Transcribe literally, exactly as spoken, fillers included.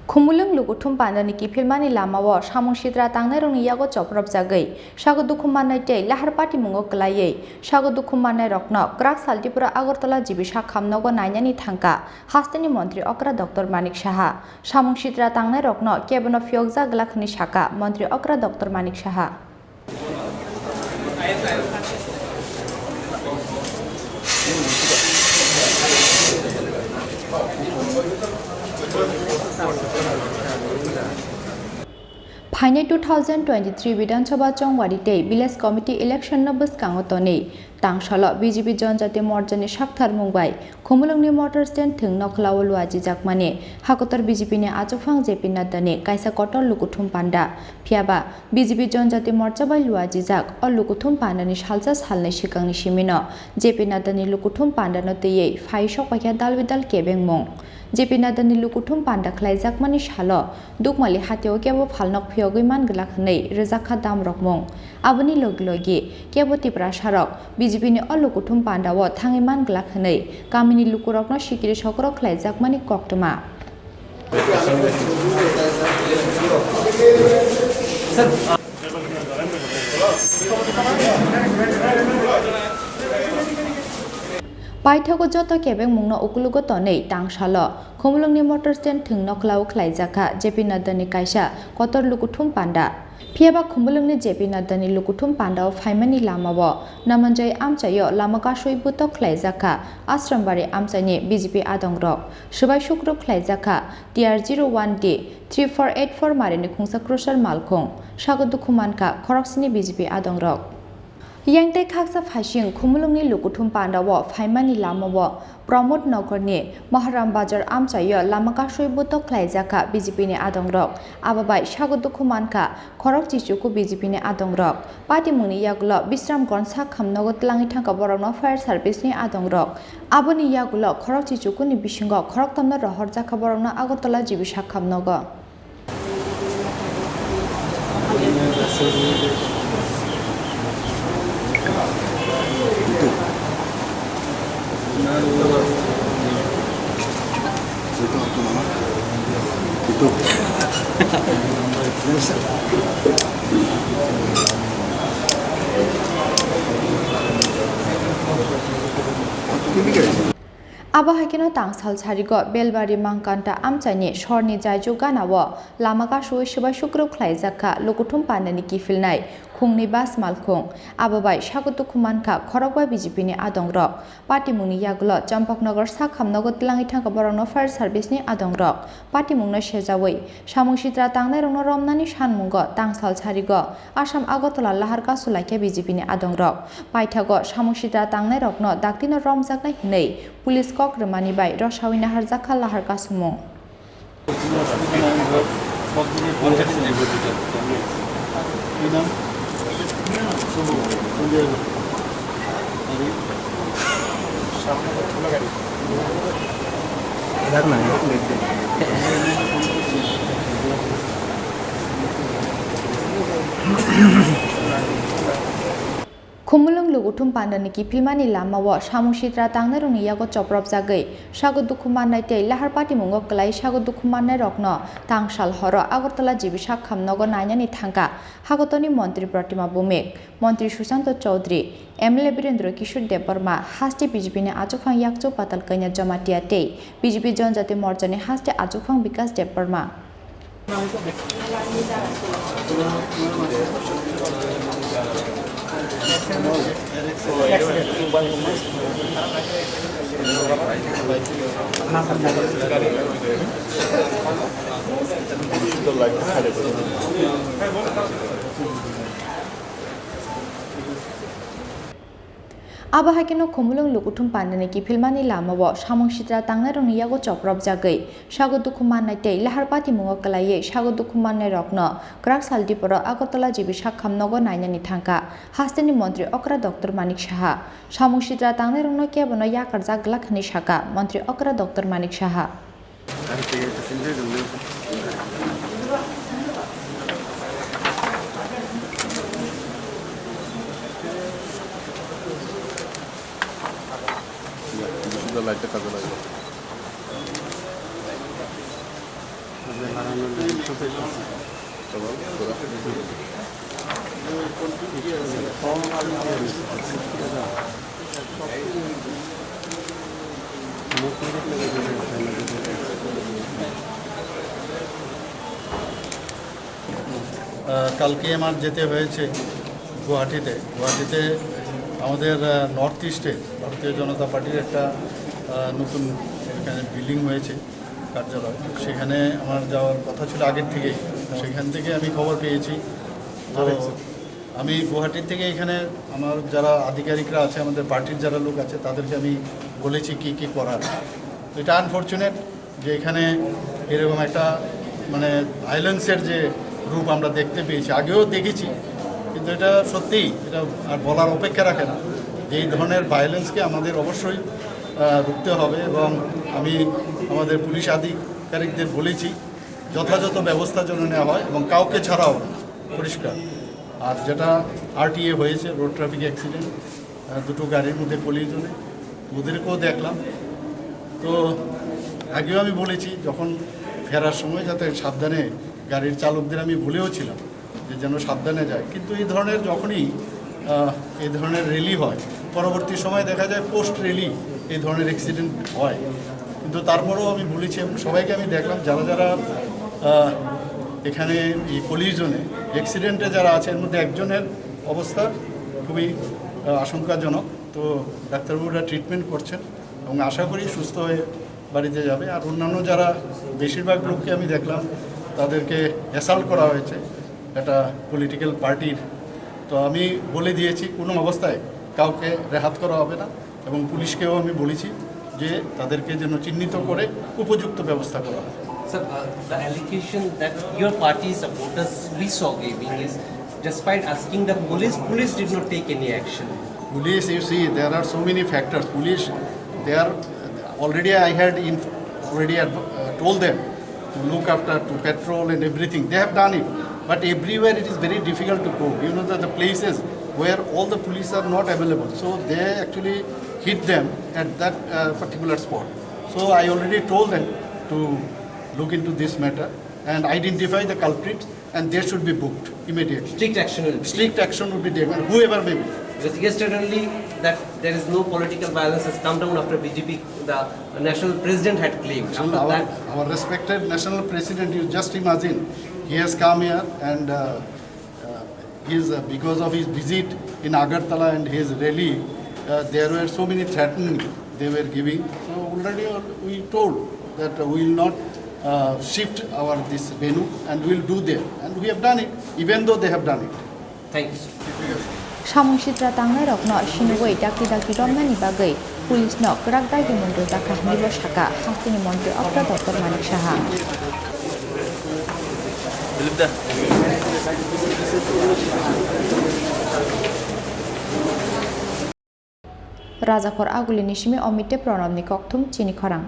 Khumulwng lukuthum pandani kiphilmani lamao samung sitra tangnairokni yago chopropjagwi sago dukhu mannai tei lahar patimungo kwlaiwi sago dukhu mannairokno kwrak sal Tripura Agartala G B sak kham nogo nainani thangkha hasteni montri okra Doctor Manik Saha. Samung sitra tangnairokno kebono phiyokjak glak hwnwi sakha montri okra Doctor Manik Saha. Phainai two thousand twenty-three Bidhan Sabha chongwari tei Village Committee election no bwskango tonwi tangsalo B J P Janjati Morchani saktharmung bai Khumulwngni motor stand thwng nokhlao luajijakmani hakotor B J P ni achukphang J P Nadda ni kaisa kotor lukuthum panda. Phiyaba B J P Janjati Morcha bai luajijak o lukuthum pandani salsa salnwi swkangni simino J P Nadda ni lukuthum pandano twiwi phai sokpaikha dal bidal kebengmung. J P Nadda ni lukuthum panda khlaijakmani salo Dukmali hatio kebo phalnok phiyogwi man glak hwnwi rwjakha damrokmung. Aboni logi logi kebo Tiprasarok B J P ni o lukuthum pandao thangwi man glak hwnwi kamini lukurokno sikiri sokoro khlaijakmani koktwma. Paithago joto kebengmungno ukulugo tonwi tangsalo Khumulwngni motor stand thwng nokhlao khlaijakha J P Nadda ni kaisa kotor lukuthum panda. Phiyaba Khumulwngni J P Nadda ni lukuthum pandao phaimani lamao Namanjai amchaio lama kasui butok khlaijakha Ashrambari amchaini B J P adongrok. Swbai sukrup khlaijakha T R zero one D three four eight four marini khungsa crusher malkhung. Sago dukhu mankha khoroksini B J P adongrok. Yang tei khaksa phaising Khumulwngni lukuthum pandao phaimani lamao Pramod Nagarni Maharam Bazar amchaio lama kasui butok khlaijakha B J P ni adongrok. Abo bai sago dukhu mankha khorok chichuku B J P ni adongrok. Patimungni yagulo Bisramganj sak kham nogo twlangwi thangkha borokno fire service ni adongrok. Aboni yagulo khorok chichukuni bisingo khoroktamno rohorjakha borokno Agartala G B sak kham nogo. Abo hai kheno tangsal sarigo Belbari Mangkanta amchaini sorni jaijuk ganao lama kasui swbai sukrup khlaijakha lukuthum pandani kiphilnai khungni bus malkhung. Abo bai sago dukhu mankha khorokba B J P ni adongrok. Patimungni yagulo Champaknagar sak kham nogo twlangwi thangkha borokno fire service ni adongrok. Patimungno sejawi samung sitra tangnairokno romnani sanmungo tangsal sarigo Assam Agartala lahar kasu laikha B J P ni adongrok. Paithago samung sitra tangnairokno daktino romjaknai hwnwi police kok rwmani bai rosawi naharjakha lahar kasumung. Khumulwng lukuthum pandani kiphilmani lamao samung sitra tangnairokni yago chopropjagwi sago dukhu mannai tei lahar patimungo kwlai sago dukhu mannairokno tangsal horo Agartala G B sak kham nogo nainani thangkha Hagotoni montri Protima Bhumik, montri Sushanto Chowdhury, M L A Birendra Kishore Debbarma, haste B J P ni achukphang Yakchu Patal Kanya Jamatia tei B J P Janjati Morchani haste achukphang Bikash Debbarma. Abo hai kheno Khumulwng lukuthum pandani kiphilmani lamao samung sitra tangnairokni yago chopropjagwi sago dukhu mannai tei lahar patimungo kwlaiwi sago dukhu mannairokno kwrak sal diporo Agartala G B sak kham nogo nainani thangkha hasteni montri okra Doctor Manik Saha. Samung sitra tangnairokno kebono yakarjak glak hwnwi sakha montri okra Doctor Manik Saha. আহ, কালকে আমার যেতে হয়েছে গুয়াহাটিতে। গুয়াহাটিতে আমাদের, আহ, নর্থ ইস্টে ভারতীয় জনতা পার্টির একটা, আহ, নতুন এখানে বিল্ডিং হয়েছে কার্যালয়, সেখানে আমার যাওয়ার কথা ছিল আগের থেকেই। সেখান থেকে আমি খবর পেয়েছি। তো আমি গুয়াহাটি থেকে এখানে আমার যারা আধিকারিকরা আছে, আমাদের পার্টির যারা লোক আছে, তাদেরকে আমি বলেছি কি কি করার। তো এটা আনফরচুনেট যে এখানে এরকম একটা, মানে, ভায়োলেন্সের যে রূপ আমরা দেখতে পেয়েছি, আগেও দেখেছি, কিন্তু এটা সত্যিই, এটা আর বলার অপেক্ষা রাখে না যে এই ধরনের ভায়োলেন্সকে আমাদের অবশ্যই, আহ, রুখতে হবে। এবং আমি আমাদের পুলিশ আধিকারিকদের বলেছি যথাযথ ব্যবস্থা যেন নেওয়া হয় এবং কাউকে ছাড়া হবে না, পরিষ্কার। আর যেটা আরটিএ হয়েছে, রোড ট্রাফিক অ্যাক্সিডেন্ট, আহ, দুটো গাড়ির মধ্যে কলিজনে, ওদেরকেও দেখলাম। তো আগেও আমি বলেছি, যখন ফেরার সময় যাতে সাবধানে গাড়ির চালকদের আমি বলেও ছিলাম যে যেন সাবধানে যায়, কিন্তু এই ধরনের যখনই, আহ, এই ধরনের র্যালি হয়, পরবর্তী সময় দেখা যায় পোস্ট র্যালি এই ধরনের অ্যাক্সিডেন্ট হয়। কিন্তু তারপরেও আমি বলেছি এবং সবাইকে আমি দেখলাম, যারা যারা, আহ, এখানে এই কলিজনে অ্যাক্সিডেন্টে যারা আছে, এর মধ্যে একজনের অবস্থা খুবই, আহ, আশঙ্কাজনক। তো ডাক্তারবাবুরা ট্রিটমেন্ট করছেন এবং আশা করি সুস্থ হয়ে বাড়িতে যাবে। আর অন্যান্য যারা, বেশিরভাগ লোককে আমি দেখলাম, তাদেরকে অ্যাসাল্ট করা হয়েছে একটা পলিটিক্যাল পার্টির। তো আমি বলে দিয়েছি, কোনো অবস্থায় কাউকে রেহাত করা হবে না এবং পুলিশকেও আমি বলেছি যে তাদেরকে যেন চিহ্নিত করে উপযুক্ত ব্যবস্থা করা হয়। Sir, uh, the allegation that your party supporters we saw giving is, despite asking the police, police did not take any action. Police, you see, there are so many factors. Police, they are already, I had inf-, already adv-, uh, told them to look after, to patrol and everything. They have done it. But everywhere it is very difficult to go. You know that the places where all the police are not available. So they actually hit them at that, uh, particular spot. So I already told them to look into this matter and identify the culprits, and they should be booked immediately. Strict action will be taken. Strict action will be taken, whoever may be. Because yesterday only that there is no political violence has come down after B J P, the national president had claimed. After our, that, our respected national president, you just imagine, he has come here and, uh, uh, his, uh, because of his visit in Agartala and his rally, uh, there were so many threatening they were giving. So already we told that we will not, uh, shift our this venue and we will do there. And we have done it, even though they have done it. Thank you, sir. Samung sitra tangnairokno sinugwi dakti dakti romnani bagwi police no kwrak dagi mundru jakha hinwi bo saka hasteni montri Okra Dottor Manik Saha. Rajakhor Agulini simi Omite Pranabni kokthum chini khorang.